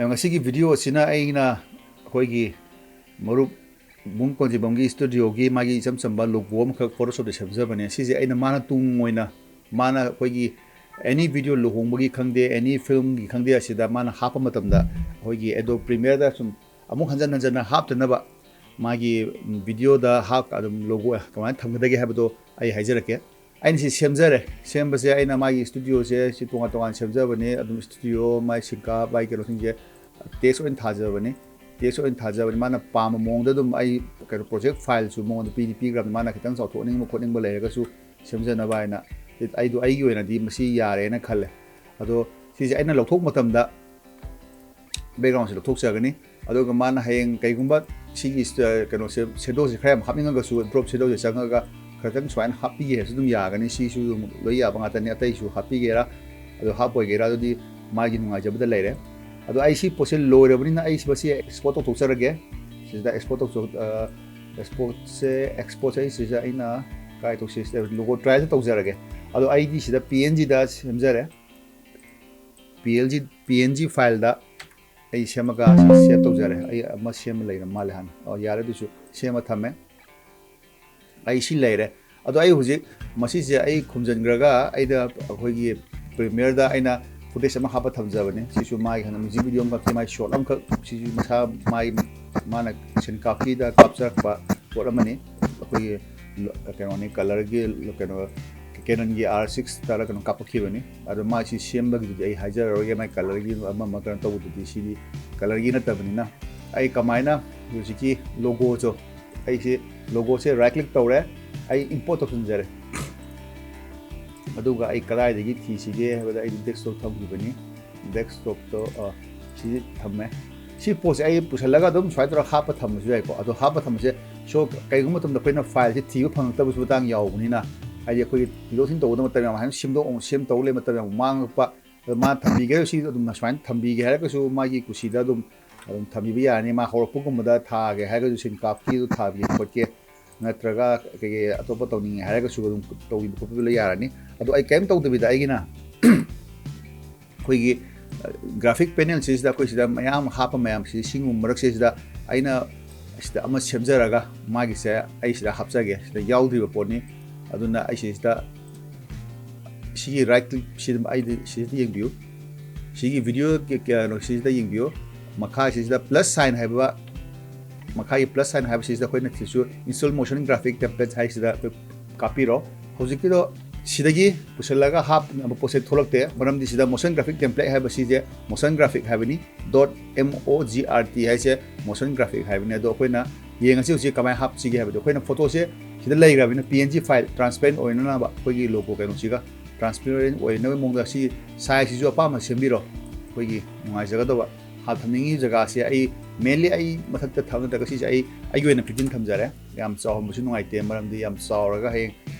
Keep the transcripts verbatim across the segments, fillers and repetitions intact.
ꯉꯁꯤꯒꯤ ꯚꯤꯗꯤꯑꯣ ꯑꯁꯤꯅ ꯑꯩꯅ ꯑꯩꯈꯣꯏꯒꯤ ꯃꯔꯨꯞ ꯕꯨꯡ ꯀꯣꯟꯖꯤꯕꯝꯒꯤ ꯁ꯭ꯇꯨꯗꯤꯑꯣꯒꯤ ꯃꯥꯒꯤ ꯏꯆꯝ ꯆꯝꯕ ꯂꯣꯒꯣ ꯑꯃꯈꯛ ꯐꯣꯇꯣꯁꯣꯞꯇ ꯁꯦꯝꯖꯕꯅꯦ꯫ ꯁꯤꯁꯦ ꯑꯩꯅ ꯃꯥꯅ ꯇꯨꯡ ꯑꯣꯏꯅ, ꯃꯥꯅ ꯑꯩꯈꯣꯏꯒꯤ ꯑꯦꯅꯤ ꯚꯤꯗꯤꯑꯣ, ꯂꯨꯍꯣꯡꯕꯒꯤ ꯈꯪꯗꯦ, ꯑꯦꯅꯤ ꯐꯤꯂꯝꯒꯤ ꯈꯪꯗꯦ, ꯑꯁꯤꯗ ꯃꯥꯅ ꯍꯥꯞꯄ ꯃꯇꯝꯗ ꯑꯩꯈꯣꯏꯒꯤ ꯑꯦꯗꯣꯕ ꯄ꯭ꯔꯤꯃꯤꯌꯔꯗ ꯁꯨꯝ ꯑꯃꯨꯛ ꯍꯟꯖꯟ ꯍꯟꯖꯟꯅ ꯍꯥꯞꯇꯅꯕ ꯃꯥꯒꯤ ꯚꯤꯗꯤꯑꯣꯗ ꯍꯥꯞ-, ꯑꯗꯨꯝ ꯂꯣꯒꯣ ꯀꯃꯥꯏꯅ ꯊꯝꯒꯗꯒꯦ ꯍꯥꯏꯕꯗꯣ ꯑꯩ ꯍꯥꯏꯖꯔꯛꯀꯦ꯫ ꯑꯩꯅ ꯁꯤ ꯁꯦꯝꯖꯔꯦ꯫ ꯁꯦꯝꯕꯁꯦ ꯑꯩꯅ ꯃꯥꯒꯤ ꯁ꯭ꯇꯨꯗꯤꯑꯣꯁꯦ ꯁꯤ ꯇꯣꯉꯥꯟ ꯇꯣꯉꯥꯟ ꯁꯦꯝꯖꯕꯅꯦ꯫ ꯑꯗꯨꯝ ꯁ꯭ꯇꯨꯗꯤꯑꯣ, ꯃꯥꯏ ꯁꯤꯡꯀꯥꯞ, ꯃꯥꯏ ꯀꯩꯅꯣꯁꯤꯡꯁꯦ ꯇꯦꯛꯁ ꯑꯣꯏꯅ ꯊꯥꯖꯕꯅꯦ꯫ ꯇꯦꯛꯁ ꯑꯣꯏꯅ ꯊꯥꯖꯕꯅꯦ꯫ ꯃꯥꯅ ꯄꯥꯝꯕ ꯃꯑꯣꯡꯗ ꯑꯗꯨꯝ ꯑꯩ ꯀꯩꯅꯣ ꯄ꯭ꯔꯣꯖꯦꯛ ꯐꯥꯏꯜꯁꯨ ꯃꯉꯣꯟꯗ ꯄꯤꯗꯤ ꯄꯤꯈ꯭ꯔꯕꯅꯤ꯫ ꯃꯥꯅ ꯈꯤꯇꯪ ꯆꯥꯎꯊꯣꯛꯅꯤꯡꯕ ꯈꯣꯠꯅꯤꯡꯕ ꯂꯩꯔꯒꯁꯨ ꯁꯦꯝꯖꯅꯕ ꯍꯥꯏꯅ ꯑꯩꯗꯣ ꯑꯩꯒꯤ ꯑꯣꯏꯅꯗꯤ ꯃꯁꯤ ꯌꯥꯔꯦꯅ ꯈꯜꯂꯦ꯫ ꯑꯗꯣ ꯁꯤꯁꯦ ꯑꯩꯅ ꯂꯧꯊꯣꯛꯄ ꯃꯇꯝꯗ ꯕꯦꯛꯒ꯭ꯔꯥꯎꯟꯁꯦ ꯂꯧꯊꯣꯛꯆꯒꯅꯤ꯫ ꯑꯗꯨꯒ ꯃꯥꯅ ꯍꯌꯦꯡ ꯀꯩꯒꯨꯝꯕ ꯁꯤꯒꯤ ꯁ-, ꯀꯩꯅꯣꯁꯦ, ꯁꯦꯗꯣꯁꯦ ꯈꯔ ꯌꯥꯝ ꯍꯥꯞꯅꯤꯡꯉꯒꯁꯨ ꯗ꯭ꯔꯣꯞ ꯁꯦꯗꯣꯁꯦ ꯆꯪꯉꯒ ꯈꯔꯇꯪ ꯁꯨꯃꯥꯏꯅ ꯍꯥꯞꯄꯤꯒꯦ ꯍꯥꯏꯔꯁꯨ ꯑꯗꯨꯝ ꯌꯥꯒꯅꯤ꯫ ꯁꯤꯁꯨ ꯑꯗꯨꯝ ꯂꯣꯏ ꯌꯥꯕ ꯉꯥꯛꯇꯅꯤ꯫ ꯑꯇꯩꯁꯨ ꯍꯥꯞꯄꯤꯒꯦꯔꯥ, ꯑꯗꯣ ꯍꯥꯞꯄꯣꯏꯒꯦꯔꯥ, ꯑꯗꯨꯗꯤ ꯃꯥꯒꯤ ꯅꯨꯡꯉꯥꯏꯖꯕꯗ ꯂꯩꯔꯦ꯫ ꯑꯗꯣ ꯑꯩ ꯁꯤ ꯄꯣꯠꯁꯦ ꯂꯣꯏꯔꯕꯅꯤꯅ ꯑꯩ ꯃꯁꯤ ꯑꯦꯛꯁꯄꯣꯔꯠ ꯇꯧꯊꯣꯛꯆꯔꯒꯦ꯫ ꯁꯤꯗ ꯑꯦꯛꯁꯄꯣꯔꯠ ꯇꯧꯊꯣꯛ-, ꯑ, ꯑꯦꯛꯁꯄꯣꯔꯠꯁꯦ, ꯑꯦꯛꯁꯄꯣꯔꯠꯁꯦ ꯑꯩ ꯁꯤꯗ ꯑꯩꯅ ꯀꯥꯏ ꯇꯧꯁꯤ? ꯁꯤꯗ ꯂꯣꯒꯣ ꯇ꯭ꯔꯥꯏꯁꯦ ꯇꯧꯖꯔꯒꯦ꯫ ꯑꯗꯣ ꯑꯩꯗꯤ ꯁꯤꯗ ꯄꯤ ꯑꯦꯟ ꯖꯤꯗ ꯁꯦꯝꯖꯔꯦ꯫ P L G, P N G ꯐꯥꯏꯜꯗ ꯑꯩ ꯁꯦꯝꯃꯒ ꯁꯤ ꯁꯦꯞ ꯇꯧꯖꯔꯦ꯫ ꯑꯩ ꯑꯃ ꯁꯦꯝꯃ ꯂꯩꯔ ꯃꯥꯜꯂꯦ ꯍꯥꯟꯅ꯫ ꯑꯣ, ꯌꯥꯔꯦ, ꯑꯗꯨꯁꯨ ꯁꯦꯝꯃ ꯊꯝꯃꯦ꯫ ꯑꯩ ꯁꯤ ꯂꯩꯔꯦ꯫ ꯑꯗꯣ ꯑꯩ ꯍꯧꯖꯤꯛ ꯃꯁꯤꯁꯦ ꯑꯩ ꯈꯨꯝꯖꯤꯟꯈ꯭ꯔꯒ ꯑꯩꯗ ꯑꯩꯈꯣꯏꯒꯤ ꯄ꯭ꯔꯤꯃꯤꯌꯔꯗ ꯑꯩꯅ ꯐꯨꯇꯦꯖ ꯑꯃ ꯍꯥꯞꯄ ꯊꯝꯖꯕꯅꯦ꯫ ꯁꯤꯁꯨ ꯃꯥꯒꯤ ꯍꯥꯟꯅ ꯃ꯭ꯌꯨꯖꯤꯛ ꯚꯤꯗꯤꯑꯣ ꯑꯃꯈꯛꯀꯤ ꯃꯥꯒꯤ ꯁꯣꯔꯠ ꯑꯃꯈꯛ, ꯁꯤꯁꯨ ꯃꯁꯥ ꯃꯥꯒꯤ ꯃꯥꯅ ꯁꯤꯟ ꯀꯥꯞꯀꯤꯗ ꯀꯥꯞꯆꯔꯛꯄ ꯄꯣꯠ ꯑꯃꯅꯤ꯫ ꯑꯩꯈꯣꯏꯒꯤ ꯀꯩꯅꯣꯅꯤ, ꯀꯂꯔꯒꯤ ꯀꯩꯅꯣ, ꯀꯦꯅꯟꯒꯤ ꯑꯥꯔ ꯁꯤꯛꯁ ꯇꯔꯥ ꯀꯩꯅꯣ ꯀꯥꯞꯄꯛꯈꯤꯕꯅꯤ꯫ ꯑꯗꯣ ꯃꯥꯁꯤ ꯁꯦꯝꯕꯒꯤꯗꯨꯗꯤ ꯑꯩ ꯍꯥꯏꯖꯔꯔꯣꯏꯒꯦ, ꯃꯥꯏ ꯀꯂꯔꯒꯤ ꯑꯃ ꯑꯃ ꯀꯩꯅꯣ ꯇꯧꯕꯗꯨꯗꯤ ꯁꯤꯗꯤ ꯀꯂꯔꯒꯤ ꯅꯠꯇꯕꯅꯤꯅ꯫ ꯑꯩ ꯀꯃꯥꯏꯅ ꯍꯧꯖꯤꯛꯀꯤ ꯂꯣꯒꯣꯁꯨ, ꯑꯩꯁꯦ ꯂꯣꯒꯣꯁꯦ ꯔꯥꯏꯠ ꯀ꯭ꯂꯤꯛ ꯇꯧꯔꯦ, ꯑꯩ ꯏꯝꯄꯣꯔꯠ ꯇꯧꯁꯤꯟꯖꯔꯦ꯫ ꯑꯗꯨꯒ ꯑꯩ ꯀꯗꯥꯏꯗꯒꯤ ꯊꯤꯁꯤꯒꯦ ꯍꯥꯏꯕꯗ ꯑꯩꯗꯤ ꯗꯦꯁꯛꯇꯣꯞ ꯊꯝꯈꯤꯕꯅꯤ꯫ ꯗꯦꯁꯛꯇꯣꯞꯇꯣ, ꯑ, ꯁꯤꯗꯤ ꯊꯝꯃꯦ꯫ ꯁꯤ ꯄꯣꯠꯁꯦ ꯑꯩ ꯄꯨꯁꯜꯂꯒ ꯑꯗꯨꯝ ꯁꯨꯃꯥꯏꯅ ꯇꯧꯔꯒ ꯍꯥꯞꯄ ꯊꯝꯕꯁꯨ ꯌꯥꯏꯀꯣ꯫ ꯑꯗꯣ ꯍꯥꯞꯄ ꯊꯝꯕꯁꯦ, ꯁꯣ ꯀꯩꯒꯨꯝꯕ ꯃꯇꯝꯗ ꯑꯩꯈꯣꯏꯅ ꯐꯥꯏꯜꯁꯦ ꯊꯤꯕ ꯐꯪꯉꯛꯇꯕꯁꯨ ꯃꯇꯥꯡ ꯌꯥꯎꯕꯅꯤꯅ, ꯍꯥꯏꯗꯤ ꯑꯩꯈꯣꯏꯒꯤ ꯊꯤꯗꯣꯛ ꯊꯤꯖꯤꯟ ꯇꯧꯕꯗ ꯃꯇꯝ ꯌꯥꯝ ꯍꯥꯏꯅ ꯁꯦꯝꯗꯣꯛ ꯑꯃꯨꯛ ꯁꯦꯝ ꯇꯧ ꯂꯩ, ꯃꯇꯝ ꯌꯥꯝ ꯃꯥꯡꯉꯛꯄ꯫ ꯑꯗꯣ ꯃꯥ ꯊꯝꯕꯤꯒꯦ, ꯁꯤ ꯑꯗꯨꯝ ꯁꯨꯃꯥꯏꯅ ꯊꯝꯕꯤꯒꯦ ꯍꯥꯏꯔꯒꯁꯨ ꯃꯥꯒꯤ ꯀꯨꯁꯤꯗ ꯑꯗꯨꯝ, ꯑꯗꯨꯝ ꯊꯝꯕꯤꯕ ꯌꯥꯔꯅꯤ꯫ ꯃꯥ ꯍꯧꯔꯛꯄꯒꯨꯝꯕꯗ ꯊꯥꯒꯦ ꯍꯥꯏꯔꯒꯁꯨ ꯁꯤꯟ ꯀꯥꯞꯀꯤꯗꯨ ꯊꯥꯕꯤꯒꯦ ꯈꯣꯠꯀꯦ, ꯅꯠꯇ꯭ꯔꯒ ꯀꯩꯀꯩ ꯑꯇꯣꯞꯄ ꯇꯧꯅꯤꯡꯉꯦ ꯍꯥꯏꯔꯒꯁꯨ ꯑꯗꯨꯝ ꯇꯧꯕꯤꯕ ꯈꯣꯠꯄꯤꯕ ꯂꯣꯏ ꯌꯥꯔꯅꯤ꯫ ꯑꯗꯣ ꯑꯩ ꯀꯔꯤꯝ ꯇꯧꯗꯕꯤꯗ ꯑꯩꯒꯤꯅ ꯑꯩꯈꯣꯏꯒꯤ Graphic panel ꯁꯤꯁꯤꯗ ꯑꯩꯈꯣꯏ ꯁꯤꯗ ꯃꯌꯥꯝ ꯍꯥꯞꯄ ꯃꯌꯥꯝꯁꯤ, ꯁꯤꯒꯨꯝꯕ ꯃꯔꯛꯁꯤꯗ ꯑꯩꯅ ꯁꯤꯗ ꯑꯃ ꯁꯦꯝꯖꯔꯒ ꯃꯥꯒꯤꯁꯦ ꯑꯩ ꯁꯤꯗ ꯍꯥꯞꯆꯒꯦ꯫ ꯁꯤꯗ ꯌꯥꯎꯗ꯭ꯔꯤꯕ ꯄꯣꯠꯅꯤ꯫ ꯑꯗꯨꯅ ꯑꯩ ꯁꯤꯁꯤꯗ ꯁꯤꯒꯤ right click ꯁꯤꯗ ꯑꯩꯗꯤ ꯁꯤꯁꯤꯗ ꯌꯦꯡꯕꯤꯌꯨ꯫ ꯁꯤꯒꯤ video ꯀ-, ꯀꯩꯅꯣ ꯁꯤꯁꯤꯗ ꯌꯦꯡꯕꯤꯌꯨ꯫ ꯃꯈꯥꯁꯤꯗ plus sign ꯍꯥꯏꯕ, ꯃꯈꯥꯒꯤ plus sign ꯍꯥꯏꯕꯁꯤꯗ ꯑꯩꯈꯣꯏꯅ ꯁꯤꯁꯨ install motion graphic template ꯍꯥꯏꯁꯤꯗ ꯑꯩꯈꯣꯏ ꯀꯥꯞꯄꯤꯔꯣ꯫ ꯍꯧꯖꯤꯛꯀꯤꯗꯣ ꯁꯤꯗꯒꯤ ꯄꯨꯁꯤꯜꯂꯒ ꯍꯥꯞꯅꯕ ꯄꯣꯠꯁꯦ ꯊꯣꯛꯂꯛꯇꯦ, ꯃꯔꯝꯗꯤ ꯁꯤꯗ motion graphic template ꯍꯥꯏꯕ ꯁꯤꯁꯦ motion graphic ꯍꯥꯏꯕꯅꯤ꯫ Dot M O G R T ꯍꯥꯏꯁꯦ motion graphic ꯍꯥꯏꯕꯅꯤ꯫ ꯑꯗꯣ ꯑꯩꯈꯣꯏꯅ ꯌꯦꯡꯉꯁꯤ ꯍꯧꯖꯤꯛ ꯀꯃꯥꯏꯅ ꯍꯥꯞꯁꯤꯒꯦ ꯍꯥꯏꯕꯗꯣ꯫ ꯑꯩꯈꯣꯏꯅ photo ꯁꯦ ꯁꯤꯗ ꯂꯩꯈ꯭ꯔꯕꯅꯤꯅ P N G file transparent ꯑꯣꯏꯅꯅꯕ ꯑꯩꯈꯣꯏꯒꯤ logo ꯀꯩꯅꯣꯁꯤꯒ transparent ꯑꯣꯏꯅꯕ ꯃꯑꯣꯡꯗ ꯁꯤ size ꯁꯤꯁꯨ ꯑꯄꯥꯝꯕ ꯁꯦꯝꯕꯤꯔꯣ꯫ ꯑꯩꯈꯣꯏꯒꯤ ꯅꯨꯡꯉꯥꯏꯖꯒꯗꯕ ꯍꯥꯞ ꯊꯝꯅꯤꯡꯉꯤ ꯖꯒꯥꯁꯦ ꯑꯩ mainly ꯑꯩ ꯃꯊꯛꯇ ꯊꯝ-, ꯅꯠꯇ꯭ꯔꯒ ꯁꯤꯁꯦ ꯑꯩ ꯑꯩꯒꯤ ꯑꯣꯏꯅ fifteen ꯊꯝꯖꯔꯦ꯫ ꯌꯥꯝ ꯆꯥꯎꯍꯟꯕꯁꯨ ꯅꯨꯡꯉꯥꯏꯇꯦ, ꯃꯔꯝꯗꯤ ꯌꯥꯝ ꯆꯥꯎꯔꯒ ꯍꯌꯦꯡ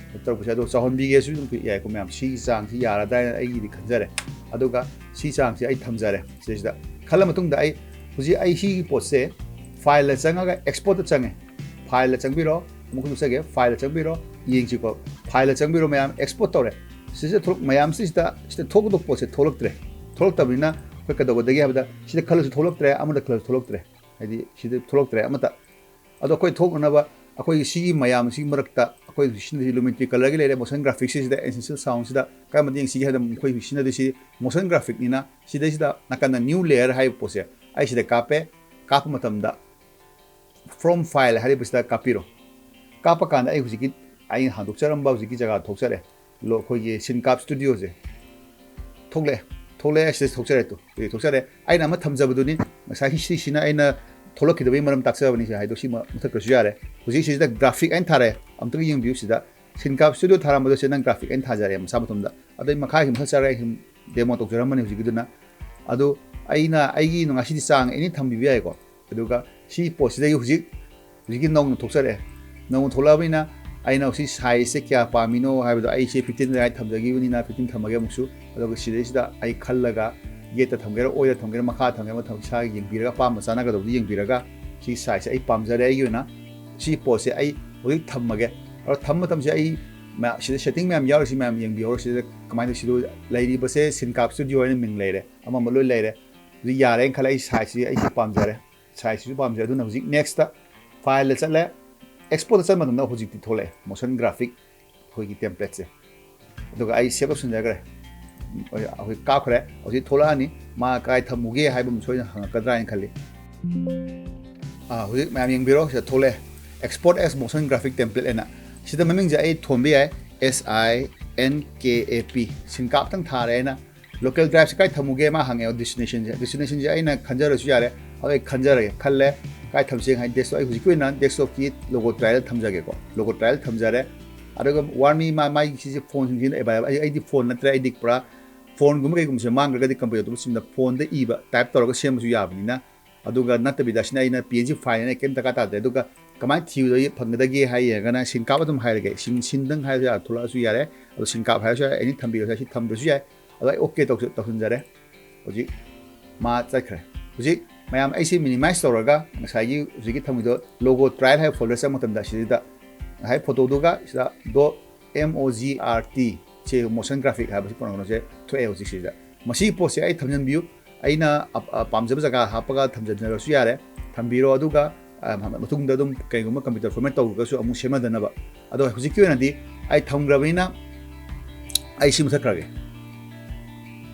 ꯇꯧꯔꯛꯄꯁꯦ꯫ ꯑꯗꯣ ꯆꯥꯎꯍꯟꯕꯤꯒꯦꯁꯨ ꯑꯗꯨꯝ ꯌꯥꯏꯀꯣ ꯃꯌꯥꯝ꯫ ꯁꯤꯒꯤ ꯆꯥꯡꯁꯤ ꯌꯥꯔꯗ꯭ꯔꯥ ꯍꯥꯏꯅ ꯑꯩꯒꯤꯗꯤ ꯈꯟꯖꯔꯦ꯫ ꯑꯗꯨꯒ ꯁꯤ ꯆꯥꯡꯁꯤ ꯑꯩ ꯊꯝꯖꯔꯦ꯫ ꯁꯤꯗꯩꯁꯤꯗ ꯈꯜꯂ ꯃꯇꯨꯡꯗ ꯑꯩ ꯍꯧꯖꯤꯛ ꯑꯩ ꯁꯤꯒꯤ ꯄꯣꯠꯁꯦ file ꯗ ꯆꯪꯉꯒ export ꯇ ꯆꯪꯉꯦ꯫ File ꯗ ꯆꯪꯕꯤꯔꯣ, ꯑꯃꯨꯛ ꯍꯟꯗꯣꯛꯆꯒꯦ, file ꯗ ꯆꯪꯕꯤꯔꯣ, ꯌꯦꯡꯁꯤꯀꯣ꯫ File ꯗ ꯆꯪꯕꯤꯔꯣ ꯃꯌꯥꯝ, export ꯇꯧꯔꯦ꯫ ꯁꯤꯁꯤꯗ ꯊꯣꯛꯂꯛ-, ꯃꯌꯥꯝꯁꯤꯗ ꯁꯤꯗ ꯊꯣꯛꯀꯗꯧꯕ ꯄꯣꯠꯁꯦ ꯊꯣꯛꯂꯛꯇ꯭ꯔꯦ꯫ ꯊꯣꯛꯂꯛꯇꯕꯅꯤꯅ ꯑꯩꯈꯣꯏ ꯀꯩꯗꯧꯒꯗꯒꯦ ꯍꯥꯏꯕꯗ ꯁꯤꯗ ꯈꯜꯂꯁꯨ ꯊꯣꯛꯂꯛꯇ꯭ꯔꯦ, ꯑꯃꯗ ꯈꯜꯂꯁꯨ ꯊꯣꯛꯂꯛꯇ꯭ꯔꯦ꯫ ꯍꯥꯏꯗꯤ ꯁꯤꯗ ꯊꯣꯛꯂꯛꯇ꯭ꯔꯦ ꯑꯃꯠꯇ꯫ ꯑꯗꯣ ꯑꯩꯈꯣꯏ ꯊꯣꯛꯅꯅꯕ ꯑꯩꯈꯣꯏꯒꯤ ꯁꯤꯒꯤ ꯃꯌꯥꯝꯁꯤꯒꯤ ꯃꯔꯛꯇ ꯑꯩꯈꯣꯏ ꯍꯧꯖꯤꯛ ꯁꯤꯖꯤꯟꯅꯔꯤꯁꯤ Lumetri Color ꯒꯤ ꯂꯩꯔꯦ, motion graphics ꯁꯤꯗ, Essential Sound ꯁꯤꯗ ꯀꯔꯝꯕ ꯌꯦꯡꯁꯤꯒꯦ ꯍꯥꯏꯕꯗ ꯑꯩꯈꯣꯏ ꯍꯧꯖꯤꯛ ꯁꯤꯖꯤꯟꯅꯗꯣꯏꯁꯤ motion graphic ꯅꯤꯅ ꯁꯤꯗꯩꯁꯤꯗ ꯅꯥꯀꯟꯗ new layer ꯍꯥꯏꯕ ꯄꯣꯠꯁꯦ ꯑꯩ ꯁꯤꯗ ꯀꯥꯞꯄꯦ꯫ ꯀꯥꯞꯄ ꯃꯇꯝꯗ from file ꯍꯥꯏꯔꯤꯕꯁꯤꯗ ꯀꯥꯞꯄꯤꯔꯣ꯫ ꯀꯥꯞꯄ ꯀꯥꯟꯗ ꯑꯩ ꯍꯧꯖꯤꯛꯀꯤ ꯑꯩꯅ ꯍꯥꯡꯗꯣꯛꯆꯔꯝꯕ ꯍꯧꯖꯤꯛꯀꯤ ꯖꯒꯥ ꯊꯣꯛꯆꯔꯦ꯫ ꯂꯣ-, ꯑꯩꯈꯣꯏꯒꯤ Syncap Studio ꯁꯦ ꯊꯣꯛꯂꯛꯑꯦ꯫ ꯊꯣꯛꯂꯛꯑꯦ, ꯁꯤꯗ ꯊꯣꯛꯆꯔꯦ ꯇꯨ꯫ ꯁꯤꯗ ꯊꯣꯛꯆꯔꯦ꯫ ꯑꯩꯅ ꯑꯃ ꯊꯝꯖꯕꯗꯨꯅꯤ, ꯉꯁꯥꯏꯒꯤ ꯁꯤꯁꯤꯅ ꯑꯩꯅ ꯊꯣꯛꯂꯛꯈꯤꯗꯕꯒꯤ ꯃꯔꯝ ꯇꯥꯛꯆꯕꯅꯤ꯫ ꯁꯤ ꯍꯥꯏꯗꯣ ꯁꯤ ꯃ-, ꯃꯨꯊꯠꯈ꯭ꯔꯁꯨ ꯌꯥꯔꯦ꯫ ꯍꯧꯖꯤꯛ ꯁꯤꯁꯤꯗ graphic ꯍꯥꯏꯅ ꯊꯥꯔꯛꯑꯦ꯫ ꯑꯃꯨꯛꯇꯪ ꯌꯦꯡꯕꯤꯌꯨ ꯁꯤꯗ꯫ Syncap Studio ꯊꯥꯔꯝꯕꯗꯣ ꯁꯤꯗ ꯅꯪ graphic ꯍꯥꯏꯅ ꯊꯥꯖꯔꯛꯑꯦ ꯃꯁꯥ ꯃꯇꯣꯝꯗ꯫ ꯑꯗꯩ ꯃꯈꯥꯒꯤ ꯃꯊꯛ ꯆꯠꯂꯒ ꯑꯩ ꯁꯨꯝ demo ꯇꯧꯖꯔꯝꯕꯅꯤ ꯍꯧꯖꯤꯛꯀꯤꯗꯨꯅ꯫ ꯑꯗꯨ ꯑꯩꯅ ꯑꯩꯒꯤ ꯉꯁꯤꯗꯤ ꯆꯥꯡ any ꯊꯝꯕꯤꯕ ꯌꯥꯏꯀꯣ꯫ ꯑꯗꯨꯒ ꯁꯤ ꯄꯣꯠꯁꯤꯗꯒꯤ ꯍꯧꯖꯤꯛ, ꯍꯧꯖꯤꯛꯀꯤ ꯅꯧꯅ ꯊꯣꯛꯆꯔꯛꯑꯦ꯫ ꯅꯧꯅ ꯊꯣꯛꯂꯛꯑꯕꯅꯤꯅ ꯑꯩꯅ ꯍꯧꯖꯤꯛ size ꯁꯦ ꯀꯌꯥ ꯄꯥꯝꯃꯤꯅꯣ ꯍꯥꯏꯕꯗꯣ ꯑꯩꯁꯦ fifteen ꯑꯗꯨꯃꯥꯏꯅ ꯊꯝꯖꯈꯤꯕꯅꯤꯅ fifteen ꯊꯝꯃꯒꯦ ꯑꯃꯨꯛꯁꯨ꯫ ꯑꯗꯨꯒ ꯁꯤꯗꯩꯁꯤꯗ ꯑꯩ ꯈꯜꯂꯒ ꯌꯦꯠꯇ ꯊꯝꯒꯦꯔꯥ, ꯑꯣꯏꯗ ꯊꯝꯒꯦꯔꯥ, ꯃꯈꯥ ꯊꯝꯒꯦꯔꯥ, ꯃꯊꯪ ꯏꯁꯥꯒꯤ ꯌꯦꯡꯕꯤꯔꯒ ꯑꯄꯥꯝꯕ ꯆꯥꯟꯅꯒꯗꯕꯗꯨ ꯌꯦꯡꯕꯤꯔꯒ ꯁꯤ size ꯁꯦ ꯑꯩ ꯄꯥꯝꯖꯔꯦ ꯑꯩꯒꯤ ꯑꯣꯏꯅ꯫ ꯁꯤ ꯄꯣꯠꯁꯦ ꯑꯩ ꯍꯧꯖꯤꯛ ꯊꯝꯃꯒꯦ꯫ ꯑꯗꯣ ꯊꯝꯕ ꯃꯇꯝꯁꯦ ꯑꯩ ꯃꯌꯥꯝ, ꯁꯤꯗ ꯁꯦꯠꯇꯤꯡ ꯃꯌꯥꯝ ꯌꯥꯎꯔꯤꯁꯤ ꯃꯌꯥꯝ ꯌꯦꯡꯕꯤꯍꯧꯔꯣ꯫ ꯁꯤꯗ ꯀꯃꯥꯏꯅ ꯇꯧ-, ꯁꯤꯗ ꯂꯩꯔꯤꯕꯁꯦ ꯁꯤꯟꯀꯥꯞ ꯁ꯭ꯇꯨꯗꯤꯑꯣ ꯍꯥꯏꯅ ꯃꯤꯡ ꯂꯩꯔꯦ, ꯑꯃ ꯑꯃ ꯂꯣꯏ ꯂꯩꯔꯦ꯫ ꯑꯗꯨ ꯌꯥꯔꯦꯅ ꯈꯜꯂꯦ꯫ ꯑꯩ ꯁꯥꯏꯖꯁꯤ ꯑꯩꯁꯤ ꯄꯥꯝꯖꯔꯦ, ꯁꯥꯏꯖꯁꯤꯁꯨ ꯄꯥꯝꯖꯔꯦ꯫ ꯑꯗꯨꯅ ꯍꯧꯖꯤꯛ ꯅꯦꯛꯁꯇ ꯐꯥꯏꯜꯗ ꯆꯠꯂꯦ꯫ ꯑꯦꯛꯁꯄꯣꯔꯠꯇ ꯆꯠꯄ ꯃꯇꯝꯗ ꯍꯧꯖꯤꯛꯇꯤ ꯊꯣꯛꯂꯛꯑꯦ ꯃꯣꯁꯟ ꯒ꯭ꯔꯥꯐꯤꯛ ꯑꯩꯈꯣꯏꯒꯤ ꯇꯦꯝꯄ꯭ꯂꯦꯠꯁꯦ꯫ ꯑꯗꯨꯒ ꯑꯩ ꯁꯦꯞ ꯇꯧꯁꯤꯟꯖꯈ꯭ꯔꯦ꯫ ꯑꯩꯈꯣꯏ ꯀꯥꯞꯈ꯭ꯔꯦ꯫ ꯍꯧꯖꯤꯛ ꯊꯣꯛꯂꯛꯑꯅꯤ꯫ ꯃꯥ ꯀꯥꯏ ꯊꯝꯃꯨꯒꯦ ꯍꯥꯏꯕ ꯑꯃ ꯁꯣꯏꯗꯅ ꯍꯪꯉꯛꯀꯗ꯭ꯔꯥ ꯍꯥꯏꯅ ꯈꯜꯂꯤ꯫ ꯑꯥ, ꯍꯧꯖꯤꯛ ꯃꯌꯥꯝ ꯌꯦꯡꯕꯤꯔꯣ, ꯁꯤꯗ ꯊꯣꯛꯂꯛꯑꯦ, Export as Motion Graphic Template ꯍꯥꯏꯅ꯫ ꯁꯤꯗ ꯃꯃꯤꯡꯁꯦ ꯑꯩ ꯊꯣꯟꯕ ꯌꯥꯏ, S I N K A P, ꯁꯤꯟꯀꯥꯞꯇꯪ ꯊꯥꯔꯦ ꯑꯩꯅ꯫ ꯂꯣꯀꯦꯜ ꯗ꯭ꯔꯥꯏꯚꯁꯦ ꯀꯥꯏ ꯊꯝꯃꯨꯒꯦ ꯃꯥ ꯍꯪꯉꯦ, ꯗꯦꯁꯇꯤꯅꯦꯁꯟꯁꯦ꯫ ꯗꯦꯁꯇꯤꯅꯦꯁꯟꯁꯦ ꯑꯩꯅ ꯈꯟꯖꯔꯁꯨ ꯌꯥꯔꯦ꯫ ꯑꯗꯣ ꯑꯩ ꯈꯟꯖꯔꯒꯦ, ꯈꯜꯂꯦ꯫ ꯀꯥꯏ ꯊꯝꯁꯦ ꯍꯥꯏ, ꯗꯦꯁꯛꯇꯣꯞ, ꯑꯩ ꯍꯧꯖꯤꯛꯀꯤ ꯑꯣꯏꯅ ꯗꯦꯁꯛꯇꯣꯞꯀꯤ ꯂꯣꯒꯣ ꯇ꯭ꯔꯥꯏꯌꯦꯜ ꯊꯝꯖꯒꯦꯀꯣ꯫ ꯂꯣꯒꯣ ꯇ꯭ꯔꯥꯏꯌꯦꯜ ꯊꯝꯖꯔꯦ꯫ ꯑꯗꯨꯒ ꯋꯥꯔꯃꯤ ꯃꯥ-, ꯃꯥꯒꯤ ꯁꯤꯁꯦ ꯐꯣꯟꯁꯤꯡꯁꯤꯅ ꯑꯦꯕꯥꯏꯂꯦꯕꯜ, ꯑꯩ, ꯑꯩꯗꯤ ꯐꯣꯟ ꯅꯠꯇ꯭ꯔꯦ, ꯑꯩꯗꯤ ꯄꯨꯔꯥ ꯐꯣꯟꯒꯨꯝꯕ ꯀꯩꯒꯨꯝꯕꯁꯦ ꯃꯥꯡꯈ꯭ꯔꯒꯗꯤ ꯀꯝꯄ꯭ꯌꯨꯇꯔꯗꯨ ꯁꯤꯝꯗ ꯐꯣꯟꯗ ꯏꯕ, ꯇꯥꯏꯞ ꯇꯧꯔꯒ ꯁꯦꯝꯕꯁꯨ ꯌꯥꯕꯅꯤꯅ꯫ ꯑꯗꯨꯒ ꯅꯠꯇꯕꯤꯗ ꯁꯤꯅ ꯑꯩꯅ P N G ꯐꯥꯏꯜ ꯍꯥꯏꯅ ꯀꯩꯝ ꯗꯔꯀꯥꯔ ꯇꯥꯗ꯭ꯔꯦ꯫ ꯑꯗꯨꯒ ꯀꯃꯥꯏꯅ ꯊꯤꯕꯗ ꯐꯪꯒꯗꯒꯦ ꯍꯥꯏ ꯌꯦꯡꯉꯒꯅ ꯁꯤꯟꯀꯥꯞ ꯑꯗꯨꯝ ꯍꯥꯏꯔꯒꯦ꯫ ꯁꯤꯟ-, ꯁꯤꯟꯗꯪ ꯍꯥꯏꯔꯁꯨ ꯌꯥꯔꯦ, ꯊꯣꯛꯂꯛꯑꯁꯨ ꯌꯥꯔꯦ꯫ ꯑꯗꯣ ꯁꯤꯟꯀꯥꯞ ꯍꯥꯏꯔꯁꯨ ꯌꯥꯔꯦ, ꯑꯦꯅꯤ ꯊꯝꯕꯤꯔꯁꯨ ꯌꯥꯏ, ꯁꯤ ꯊꯝꯗ꯭ꯔꯁꯨ ꯌꯥꯏ꯫ ꯑꯗꯣ ꯑꯩ ꯑꯣꯀꯦ ꯇꯧꯁ-, ꯇꯧꯁꯤꯟꯖꯔꯦ꯫ ꯍꯧꯖꯤꯛ ꯃꯥ ꯆꯠꯈ꯭ꯔꯦ꯫ ꯍꯧꯖꯤꯛ ꯃꯌꯥꯝ ꯑꯩꯁꯤ ꯃꯤꯅꯤꯃꯥꯏꯁ ꯇꯧꯔꯒ ꯉꯁꯥꯏꯒꯤ ꯍꯧꯖꯤꯛꯀꯤ ꯊꯝꯃꯤꯗꯣ ꯂꯣꯒꯣ ꯇ꯭ꯔꯥꯏꯌꯦꯜ ꯍꯥꯏꯕ ꯐꯣꯜꯗꯔ ꯆꯪꯕ ꯃꯇꯝꯗ ꯁꯤꯗ ꯉꯁꯥꯏ ꯐꯣꯇꯣꯗꯨꯒ ꯁꯤꯗ dot M O G R T, ꯁꯤ ꯃꯣꯁꯟ ꯒ꯭ꯔꯥꯐꯤꯛ ꯍꯥꯏꯕꯁꯤ ꯄ꯭ꯔꯣꯒ꯭ꯔꯥꯝꯁꯦ ꯊꯣꯛꯑꯦ ꯍꯧꯖꯤꯛ ꯁꯤꯗ꯫ ꯃꯁꯤꯒꯤ ꯄꯣꯠꯁꯦ ꯑꯩ ꯊꯝꯖꯤꯟꯕꯤꯌꯨ꯫ ꯑꯩꯅ ꯑ-, ꯑ-, ꯄꯥꯝꯖꯕ ꯖꯒꯥ ꯍꯥꯞꯄꯒ ꯊꯝꯖꯤꯟꯖꯔꯁꯨ ꯌꯥꯔꯦ꯫ ꯊꯝꯕꯤꯔꯣ꯫ ꯑꯗꯨꯒ, ꯑ, ꯃꯇꯨꯡꯗ ꯑꯗꯨꯝ ꯀꯩꯒꯨꯝꯕ ꯀꯝꯄ꯭ꯌꯨꯇꯔ ꯐꯣꯔꯃꯦꯠ ꯇꯧꯔꯒꯁꯨ ꯑꯃꯨꯛ ꯁꯦꯝꯅꯗꯅꯕ꯫ ꯑꯗꯣ ꯍꯧꯖꯤꯛꯀꯤ ꯑꯣꯏꯅꯗꯤ ꯑꯩ ꯊꯝꯈ꯭ꯔꯕꯅꯤꯅ ꯑꯩ ꯁꯤ ꯃꯨꯊꯠꯈ꯭ꯔꯒꯦ꯫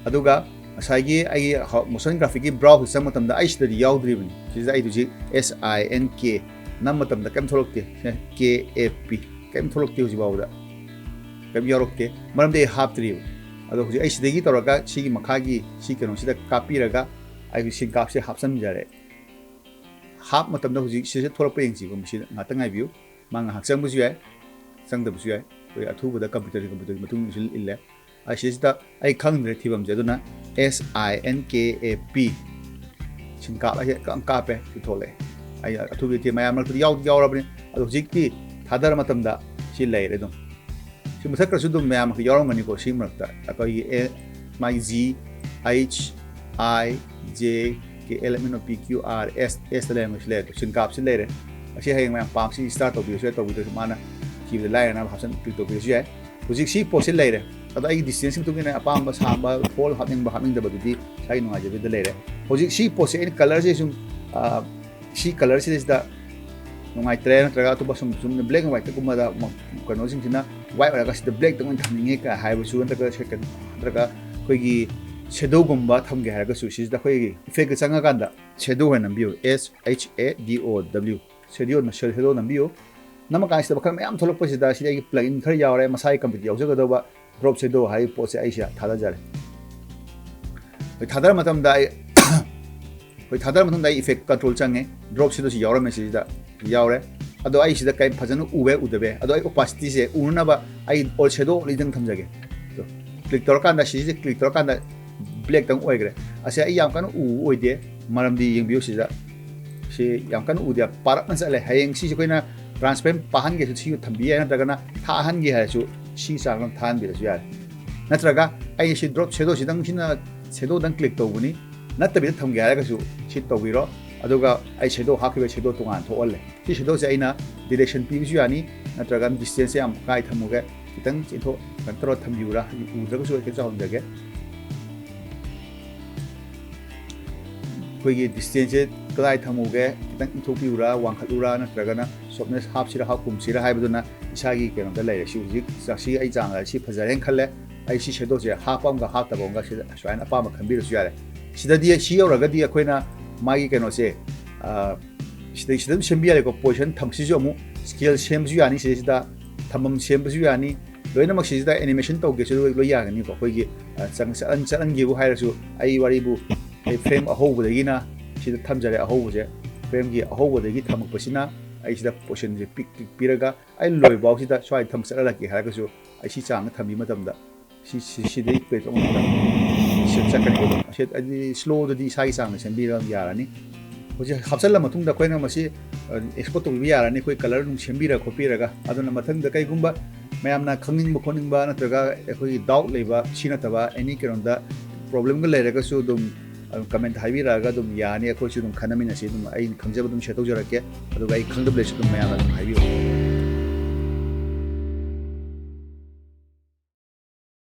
ꯑꯗꯨꯒ ꯉꯁꯥꯏꯒꯤ ꯑꯩꯒꯤ ꯍ-, ꯃꯣꯁꯟ ꯒ꯭ꯔꯥꯐꯤꯛꯀꯤ ꯕ꯭ꯔꯥꯎꯁ ꯆꯪꯕ ꯃꯇꯝꯗ ꯑꯩ ꯁꯤꯗꯗꯤ ꯌꯥꯎꯗ꯭ꯔꯤꯕꯅꯤ꯫ ꯁꯤꯗ ꯑꯩ ꯍꯧꯖꯤꯛ S I N K ꯅꯝ ꯃꯇꯝꯗ ꯀꯩꯝ ꯊꯣꯛꯂꯛꯇꯦ꯫ K A P ꯀꯩꯝ ꯊꯣꯛꯂꯛꯇꯦ ꯍꯧꯖꯤꯛ ꯐꯥꯎꯕꯗ꯫ ꯀꯩꯝ ꯌꯥꯎꯔꯛꯇꯦ꯫ ꯃꯔꯝꯗꯤ ꯑꯩ ꯍꯥꯞꯇ꯭ꯔꯤꯕ꯫ ꯑꯗꯣ ꯍꯧꯖꯤꯛ ꯑꯩ ꯁꯤꯗꯒꯤ ꯇꯧꯔꯒ ꯁꯤꯒꯤ ꯃꯈꯥꯒꯤ ꯁꯤ ꯀꯩꯅꯣꯁꯤꯗ ꯀꯥꯞꯄꯤꯔꯒ ꯑꯩꯒꯤ ꯁꯤꯟꯀꯥꯞꯁꯦ ꯍꯥꯞꯆꯤꯟꯖꯔꯦ꯫ ꯍꯥꯞ ꯃꯇꯝꯗ ꯍꯧꯖꯤꯛ ꯁꯤꯁꯦ ꯊꯣꯛꯂꯛꯄ ꯌꯦꯡꯁꯤꯀꯣ꯫ ꯃꯁꯤꯗ ꯉꯥꯛꯇꯪ ꯉꯥꯏꯕꯤꯌꯨ꯫ ꯃꯥ ꯉꯥꯏꯍꯥꯛ ꯆꯪꯕꯁꯨ ꯌꯥꯏ, ꯆꯪꯗꯕꯁꯨ ꯌꯥꯏ꯫ ꯑꯩꯈꯣꯏ ꯑꯊꯨꯕꯗ ꯀꯝꯄ꯭ꯌꯨꯇꯔꯒꯤ, ꯀꯝꯄ꯭ꯌꯨꯇꯔꯒꯤ ꯃꯇꯨꯡ ꯏꯟꯅꯁꯨ ꯏꯜꯂꯦ꯫ ꯑꯩ ꯁꯤꯁꯤꯗ ꯑꯩ ꯈꯪꯗ꯭ꯔꯦ ꯊꯤꯐꯝꯁꯦ, ꯑꯗꯨꯅ S I N K A P ꯁꯤꯟꯀꯥꯞ ꯍꯥꯏꯁꯦ ꯀ-, ꯀꯥꯞꯄꯦ, ꯁꯤ ꯊꯣꯛꯂꯛꯑꯦ꯫ ꯑꯩ ꯑꯊꯨꯕꯗ ꯊꯤ-, ꯃꯌꯥꯝ ꯃꯔꯛꯇꯗꯤ ꯌꯥꯎꯗꯤ ꯌꯥꯎꯔꯕꯅꯤ, ꯑꯗꯣ ꯍꯧꯖꯤꯛꯇꯤ ꯊꯥꯗꯔ ꯃꯇꯝꯗ ꯁꯤ ꯂꯩꯔꯦ ꯑꯗꯨꯝ꯫ ꯁꯤ ꯃꯊꯛꯇꯁꯨ ꯑꯗꯨꯝ ꯃꯌꯥꯝ ꯌꯥꯎꯔꯝꯒꯅꯤꯀꯣ꯫ ꯁꯤ ꯃꯔꯛꯇ ꯑꯩꯈꯣꯏꯒꯤ ꯑꯦ, ꯃꯥꯒꯤ G, H, I, J, K, L, M, N, O, P, Q, R, S, S ꯇ ꯂꯩꯔꯝꯕꯁꯤ ꯂꯩꯔꯦ꯫ ꯁꯤꯟꯀꯥꯞꯁꯤ ꯂꯩꯔꯦ꯫ ꯑꯁꯤ ꯍꯌꯦꯡ ꯃꯌꯥꯝ ꯄꯥꯝꯁꯤ ꯁ꯭ꯇꯥꯔ ꯇꯧꯕꯤꯔꯁꯨ ꯌꯥꯏ, ꯇꯧꯕꯤꯗ꯭ꯔꯁꯨ ꯃꯥꯅ ꯁꯤ ꯂꯥꯏꯔꯅ ꯍꯥꯞꯆꯤꯟ ꯀ꯭ꯂꯤꯛ ꯇꯧꯕꯤꯔꯁꯨ ꯌꯥꯏ꯫ ꯍꯧꯖꯤꯛ ꯁꯤ ꯄꯣꯠꯁꯦ ꯂꯩꯔꯦ꯫ ꯑꯗꯣ ꯑꯩꯒꯤ ꯗꯤꯁꯇꯦꯟꯁꯀꯤ ꯃꯇꯨꯡ ꯏꯟꯅ ꯑꯄꯥꯝꯕ ꯁꯥꯡꯕ, ꯐꯣꯜ ꯍꯥꯞꯅꯤꯡꯕ ꯍꯥꯞꯅꯤꯡꯗꯕꯗꯨꯗꯤ ꯏꯁꯥꯒꯤ ꯅꯨꯡꯉꯥꯏꯖꯕꯤꯗ ꯂꯩꯔꯦ꯫ ꯍꯧꯖꯤꯛ ꯁꯤ ꯄꯣꯠꯁꯦ ꯑꯩꯅ ꯀꯂꯔꯁꯦ ꯁꯨꯝ, ꯑ, ꯁꯤ ꯀꯂꯔꯁꯤꯗꯩꯁꯤꯗ ꯅꯨꯡꯉꯥꯏꯇ꯭ꯔꯦ, ꯅꯠꯇ꯭ꯔꯒ ꯑꯇꯣꯞꯄ ꯁꯨꯝ, ꯁꯨꯝ black and whiteꯀꯨꯝꯕꯗ ꯀꯩꯅꯣꯁꯤꯡꯁꯤꯅ white ꯑꯣꯏꯔꯒ ꯁꯤꯗ blackꯇ ꯑꯣꯏꯅ ꯊꯝꯅꯤꯡꯉꯦ ꯀꯥꯏ ꯍꯥꯏꯕꯁꯨ, ꯅꯠꯇ꯭ꯔꯒ ꯁꯦꯀꯦꯟ, ꯅꯠꯇ꯭ꯔꯒ ꯑꯩꯈꯣꯏꯒꯤ shadow ꯒꯨꯝꯕ ꯊꯝꯒꯦ ꯍꯥꯏꯔꯒꯁꯨ ꯁꯤꯁꯤꯗ ꯑꯩꯈꯣꯏꯒꯤ effect ꯇ ꯆꯪꯉꯀꯥꯟꯗ shadow ꯑꯣꯏꯅ ꯅꯝꯕꯤꯌꯨ, S H A D O W, shadow, shadow ꯅꯝꯕꯤꯌꯨ꯫ ꯅꯝꯃꯀꯥꯟꯁꯤꯗ ꯃꯈꯜ ꯃꯌꯥꯝ ꯊꯣꯛꯂꯛꯄꯁꯤꯗ ꯁꯤꯗ ꯑꯩꯒꯤ plugin ꯈꯔ ꯌꯥꯎꯔꯦ, ꯃꯁꯥꯒꯤ ꯀꯝꯄꯅꯤ ꯌꯥꯎꯖꯒꯗꯧꯕ drop shadow ꯍꯥꯏꯔꯤꯕ ꯄꯣꯠꯁꯦ ꯑꯩ ꯁꯤꯗ ꯊꯥꯗꯖꯔꯦ꯫ ꯑꯩꯈꯣꯏ ꯊꯥꯗꯔ ꯃꯇꯝꯗ ꯑꯩ, ꯑꯩꯈꯣꯏ ꯊꯥꯗꯔ ꯃꯇꯨꯡꯗ ꯑꯩ effect control ꯆꯪꯉꯦ, drop shadow ꯁꯤ ꯌꯥꯎꯔꯝꯃꯦ, ꯁꯤꯁꯤꯗ ꯌꯥꯎꯔꯦ꯫ ꯑꯗꯣ ꯑꯩ ꯁꯤꯗ ꯀꯩ ꯐꯖꯅ ꯎꯕ ꯎꯗꯕ, ꯑꯗꯣ ꯑꯩ opacity ꯁꯦ ꯎꯅꯅꯕ ꯑꯩ all shadow ꯂꯤꯗꯪ ꯊꯝꯖꯒꯦ꯫ click ꯇꯧꯔꯀꯥꯟꯗ ꯁꯤꯁꯦ click ꯇꯧꯔꯀꯥꯟꯗ black ꯇꯪ ꯑꯣꯏꯈ꯭ꯔꯦ꯫ ꯑꯁꯤ ꯑꯩ ꯌꯥꯝ ꯀꯟꯅ ꯎꯕ ꯑꯣꯏꯗꯦ, ꯃꯔꯝꯗꯤ ꯌꯦꯡꯕꯤꯌꯨ ꯁꯤꯗ, ꯁꯤ ꯌꯥꯝ ꯀꯟꯅ ꯎꯗꯦ, ꯄꯥꯔꯞꯅ ꯆꯠꯂꯦ꯫ ꯍꯌꯦꯡ ꯁꯤꯁꯦ ꯑꯩꯈꯣꯏꯅ transparent ꯄꯥꯍꯟꯒꯦꯁꯨ ꯁꯤ ꯊꯝꯕꯤ ꯌꯥꯏ, ꯅꯠꯇ꯭ꯔꯒꯅ ꯊꯥꯍꯟꯒꯦ ꯍꯥꯏꯔꯁꯨ ꯁꯤ ꯆꯥꯡ ꯑꯃ ꯊꯥꯍꯟꯕꯤꯔꯁꯨ ꯌꯥꯔꯦ꯫ ꯅꯠꯇ꯭ꯔꯒ ꯑꯩ ꯁꯤ drop shadow ꯁꯤꯗꯪ, ꯁꯤꯅ shadow ꯗꯪ click ꯇꯧꯕꯅꯤ, ꯅꯠꯇꯕꯤꯗ ꯊꯝꯒꯦ ꯍꯥꯏꯔꯒꯁꯨ ꯁꯤ ꯇꯧꯕꯤꯔꯣ꯫ ꯑꯗꯨꯒ ꯑꯩ shadow ꯍꯥꯞꯈꯤꯕ shadow ꯇꯣꯉꯥꯟꯅ ꯊꯣꯛꯍꯜꯂꯦ꯫ ꯁꯤ shadow ꯁꯦ ꯑꯩꯅ direction ꯄꯤꯕꯁꯨ ꯌꯥꯅꯤ, ꯅꯠꯇ꯭ꯔꯒ distance ꯁꯦ ꯌꯥꯝ ꯀꯥꯏ ꯊꯝꯃꯨꯒꯦ, ꯈꯤꯇꯪ ꯆꯦꯟꯊꯣꯛ, ꯀꯩꯅꯣ ꯇꯧꯔ ꯊꯝꯕꯤꯌꯨꯔꯥ, ꯎꯗ꯭ꯔꯒꯁꯨ ꯑꯩ ꯈꯤꯇꯪ ꯆꯥꯎꯍꯟꯖꯒꯦ꯫ ꯑꯩꯈꯣꯏꯒꯤ distance ꯁꯦ ꯀꯗꯥꯏ ꯊꯝꯃꯨꯒꯦ, ꯈꯤꯇꯪ ꯏꯟꯊꯣꯛꯄꯤꯌꯨꯔꯥ, ꯋꯥꯡꯈꯠꯂꯨꯔꯥ, ꯅꯠꯇ꯭ꯔꯒꯅ softness ꯍꯥꯞꯁꯤꯔꯥ, ꯍꯥꯞ ꯀꯨꯝꯁꯤꯔꯥ ꯍꯥꯏꯕꯗꯨꯅ ꯏꯁꯥꯒꯤ ꯀꯩꯅꯣꯗ ꯂꯩꯔꯦ꯫ ꯁꯤ ꯍꯧꯖꯤꯛ ꯁꯤ ꯑꯩ ꯆꯥꯡ ꯁꯤ ꯐꯖꯔꯦꯅ ꯈꯜꯂꯦ꯫ ꯑꯩ ꯁꯤ shadow ꯁꯦ ꯍꯥꯞꯄ ꯑꯃꯒ ꯍꯥꯞꯇꯕ ꯑꯃꯒ ꯁꯤꯗ ꯁꯨꯃꯥꯏꯅ ꯑꯄꯥꯝꯕ ꯈꯟꯕꯤꯔꯁꯨ ꯌꯥꯔꯦ꯫ ꯁꯤꯗꯗꯤ ꯁꯤ ꯌꯧꯔꯒꯗꯤ ꯑꯩꯈꯣꯏꯅ ꯃꯥꯒꯤ ꯀꯩꯅꯣꯁꯦ, ꯑ, ꯁꯤꯗꯩ, ꯁꯤꯗ ꯑꯗꯨꯝ ꯁꯦꯝꯕ ꯌꯥꯔꯦꯀꯣ꯫ Position ꯊꯝ-, ꯁꯤꯁꯨ ꯑꯃꯨꯛ scale ꯁꯦꯝꯕꯁꯨ ꯌꯥꯅꯤ, ꯁꯤꯗꯩꯁꯤꯗ ꯊꯝꯐꯝ ꯁꯦꯝꯕꯁꯨ ꯌꯥꯅꯤ꯫ ꯂꯣꯏꯅꯃꯛ ꯁꯤꯁꯤꯗ animation ꯇꯧꯒꯦꯁꯨ ꯂꯣꯏ, ꯂꯣꯏ ꯌꯥꯒꯅꯤꯀꯣ꯫ ꯑꯩꯈꯣꯏꯒꯤ, ꯑ, ꯆꯪ-, ꯆꯠꯍꯟ-, ꯆꯠꯍꯟꯒꯦꯕꯨ ꯍꯥꯏꯔꯁꯨ, ꯑꯩ ꯋꯥꯔꯤꯕꯨ ꯑꯩ frame ꯑꯍꯧꯕꯗꯒꯤꯅ ꯁꯤꯗ ꯊꯝꯖꯔꯦ꯫ ꯑꯍꯧꯕꯁꯦ, frame ꯒꯤ ꯑꯍꯧꯕꯗꯒꯤ ꯊꯝꯃꯛꯄꯁꯤꯅ ꯑꯩ ꯁꯤꯗ position ꯁꯦ ꯄꯤꯛ, ꯄꯤꯛ ꯄꯤꯔꯒ ꯑꯩ ꯂꯣꯏꯐꯥꯎꯁꯤꯗ ꯁ꯭ꯋꯥꯏꯗ ꯊꯝ ꯆꯠꯍꯜꯂꯛꯀꯦ ꯍꯥꯏꯔꯒꯁꯨ ꯑꯩ ꯁꯤ ꯆꯥꯡꯗ ꯊꯝꯕꯤ ꯃꯇꯝꯗ ꯁꯤ, ꯁꯤ, ꯁꯤꯗꯩ play ꯇꯧꯕ ꯃꯇꯝꯗ ꯁꯤ ꯆꯠꯀꯅꯤ꯫ ꯑꯗꯨꯝ ꯑꯁꯤ, ꯑꯗꯨꯗꯤ slow ꯗꯗꯤ ꯏꯁꯥꯒꯤ ꯆꯥꯡꯗ ꯁꯦꯝꯕꯤꯔꯒ ꯌꯥꯔꯅꯤ꯫ ꯍꯧꯖꯤꯛ ꯍꯥꯞꯆꯜꯂ ꯃꯇꯨꯡꯗ ꯑꯩꯈꯣꯏꯅ ꯃꯁꯤ, ꯑ, export ꯇꯧꯕꯤꯕ ꯌꯥꯔꯅꯤ, ꯑꯩꯈꯣꯏ colour ꯅꯨꯡ ꯁꯦꯝꯕꯤꯔ ꯈꯣꯠꯄꯤꯔꯒ꯫ ꯑꯗꯨꯅ ꯃꯊꯪꯗ ꯀꯩꯒꯨꯝꯕ ꯃꯌꯥꯝꯅ ꯈꯪꯅꯤꯡꯕ ꯈꯣꯠꯅꯤꯡꯕ ꯅꯠꯇ꯭ꯔꯒ ꯑꯩꯈꯣꯏꯒꯤ doubt ꯂꯩꯕ, ꯁꯤ ꯅꯠꯇꯕ any ꯀꯩꯅꯣꯝꯗ problem ꯒ ꯂꯩꯔꯒꯁꯨ ꯑꯗꯨꯝ, ꯑꯗꯨꯝ comment ꯍꯥꯏꯕꯤꯔꯛꯑꯒ ꯑꯗꯨꯝ ꯌꯥꯅꯤ, ꯑꯩꯈꯣꯏꯁꯨ ꯑꯗꯨꯝ ꯈꯟꯅꯃꯤꯟꯅꯁꯤ꯫ ꯑꯗꯨꯝ ꯑꯩꯅ ꯈꯪꯖꯕ ꯑꯗꯨꯝ share ꯇꯧꯖꯔꯛꯀꯦ꯫ ꯑꯗꯨꯒ ꯑꯩ ꯈꯪꯗꯕ ꯂꯩꯔꯁꯨ ꯑꯗꯨꯝ ꯃꯌꯥꯝꯅ ꯑꯗꯨꯝ ꯍꯥꯏꯕꯤꯌꯨ꯫